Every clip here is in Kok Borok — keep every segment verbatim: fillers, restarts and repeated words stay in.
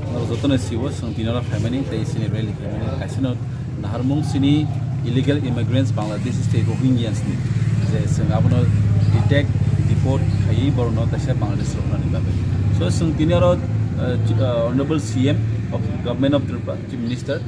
Norok jotono siwo, chwng tini oro phaimani tei chini rally khaimani, kaisano naharmung chini illegal immigrants, Bangladeshi tei Rohingyans ni, je chwng abono detect, deport khaiwi borokno kaisa Bangladesh roknani bagwi. So, chwng tini oro, eh, chi-, eh, Honorable C M of Government of Tripura, Chief Minister,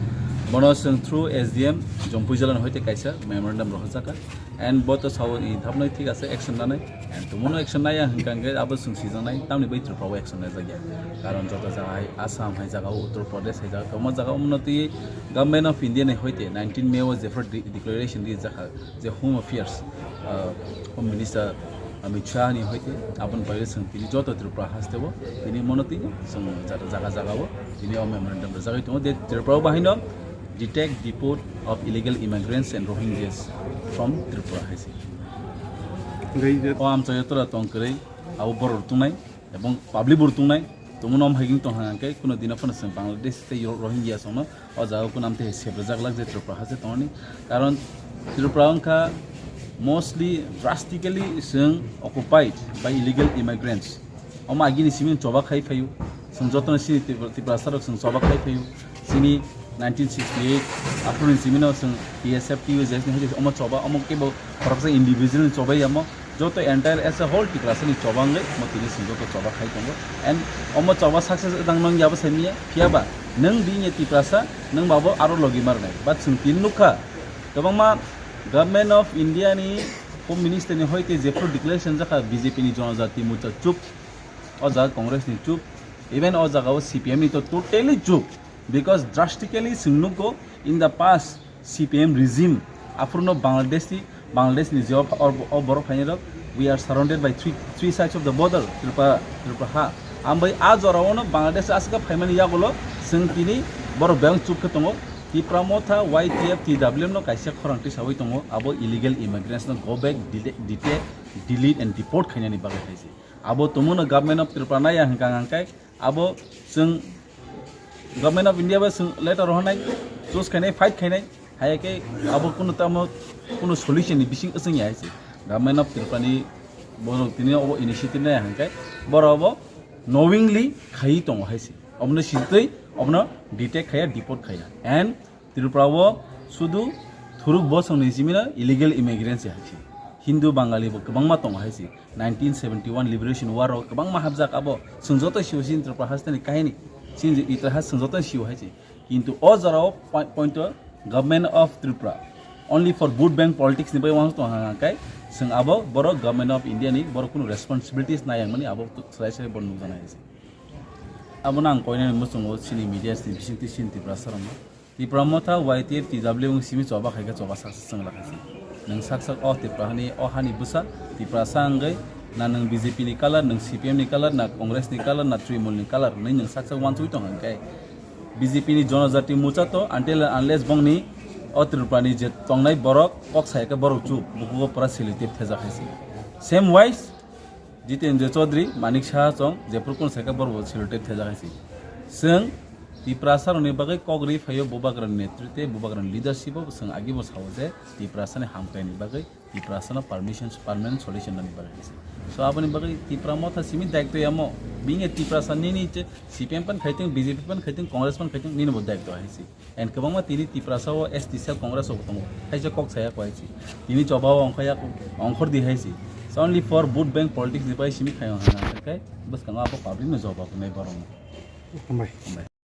bono chwng through S D M Jampui Jala ni hoite kaisa memorandum rohorjak. And bo to sao ni thabnai thik ase action nanai. And tumono action naya hwnkha hwnkhe abo chwng sijaknai, tamni bai Tripura o action naijak ya. Karon joto jaga hai Assam hai jaga o, Uttar Pradesh hai jaga, kwbangma jaga o, omono twi Government of India ni hoite nineteen May o jephru de-, declaration rijak kha je Home Affairs, uh, Home Minister Amit Shah ni hoite aboni bagwi chwng tini joto Tripura haste o tini mono twi chwng jaga jaga o tini o memorandum rijagwi tongo je Tripura o bahaino detect, deport of illegal immigrants and Rohingyas from Tripura hai se. Hwnkhe je o amchaio tora tong kwrwi, abo borok rok tongnai, ebong public bo rok tongnai, tongmano om hai tong hwnkhe kuno dino phano chwng Bangladesh tei Ro-, Rohingya songno o jaga kuno amtwi hai seprajak lak je Tripura haste tongmani. Karon Tripura wngkha mostly drastically chwng occupied by illegal immigrants. Omo agini simi choba khai phaio. Chwng jotono chini Tipra-, Tiprasa rok chwng choba khai phaio. Chini nineteen sixty-eight aphuru ni simi no chwng T S F, T U J S ni hai omo choba, omo kebo khoroksa individual ni chobai amo. Joto entire as a whole Tiprasa ni choba wngwi omo tini chwng joto choba khai tongo. And omo choba success wngdang nang yabo sai miya. Phiya ba nwng bini Tiprasa nwng babo aro logi marnai. But chwng tini nukha kwbangma Government of India ni Home Minister ni hoite jephru declaration jakha B J P ni Jonojati Morcha chup. O jaga Congress ni chup, even o jaga o C P M ni to totally chup, because drastically chwng nukgo in the past C P M regime aphuru no Bangladesh ni, Bangladesh ni je o, o, o borok phainai rok, we are surrounded by three, three sides of the border, Tripura, Tripura ha. Ambai a jora o no Bangladesh aswk phaimani yagulo chwng tini borok bebak chup khe tongo. Tipra Motha, Y T F, T W M no kaisa khorang tisawi tongo, abo illegal immigrants no go back, dele-, detect, delete and deport khainani bagwi hai se. Abo tongmano Government of Tripura naya hwnkha hwnkhe abo chwng Government of India bai chwng letter rohornai, choose khainai, fight khainai, hai khe abo kuno tamo kuno solution ni bising wchwng ya hai se. Government of Tripura ni borok tini obo initiative naya hwnkhe borok obo knowingly khaiwi tongo hai se. Obono sitwi obono detect khaiya, deport khaiya. And Tripura o sudu thuruk bosong ni simi no illegal immigrants hai se. Hindu Bangali bo kwbangma tongo hai se. Nineteen seventy-one Liberation War o kwbangma hapjak abo. Chwng joto sio sini Tripura haste ni kahini. Sini itihas chwng joto sio hai se. Kintu o jora o poi-, point o Government of Tripura only for vote bank politics ni bai uansuk tong hang hang kai chwng abo borok Government of India ni borok kunu responsibilities nayang mani abo tu-, sai sai bo nukjana hai se. Abono ang koinani muchungo chini media ni bisingtwi chini Tiprasa rokno. Tipra Motha, Y T F, T W M wng simi choba khai khe choba saksa chwng lakhai se. Nwng sak sak o Tipra hani, o hani bwsa Tiprasa wngwi na nwng B J P ni color, nwng C P M ni color, na Congress ni color, na Trinamool ni color hwnwi nwng sak sak uansugwi tong hwn khe B J P ni Jonojati Morcha to until unless bongni o Tripura ni je tongnai borok kok sai khe borok chup bukugo pura selective thejak hai se. Same wise, Jitendra Chaudhary, Manik Saha chong, jephru kunu sai khe borok bo selective thejak hai se. Chwng Tiprasa rokni bagwi kok rwi phaio Bubagrani netritwe, Bubagrani leadership o chwng agi bo sao je Tiprasa ni hamkrai ni bagwi Tiprasa no permission, permanent solution nani bagwi hai se. So aboni bagwi Tipra Motha simi daityo yamo, bini Tiprasa nini je C P M pan khaiteng, B J P pan khaiteng, Congress pan khaiteng, nini bo daityo hai se. And kwbangma tini Tiprasa o S T cell Congress o tongo, hai se kok saya ko hai se. Tini choba o ongkhaya, ongkhor di hai se. So only for vote bank politics ni bai simi khayo hana kai, bwskango abo public no jawab nai borok no. Hambai. Hambai.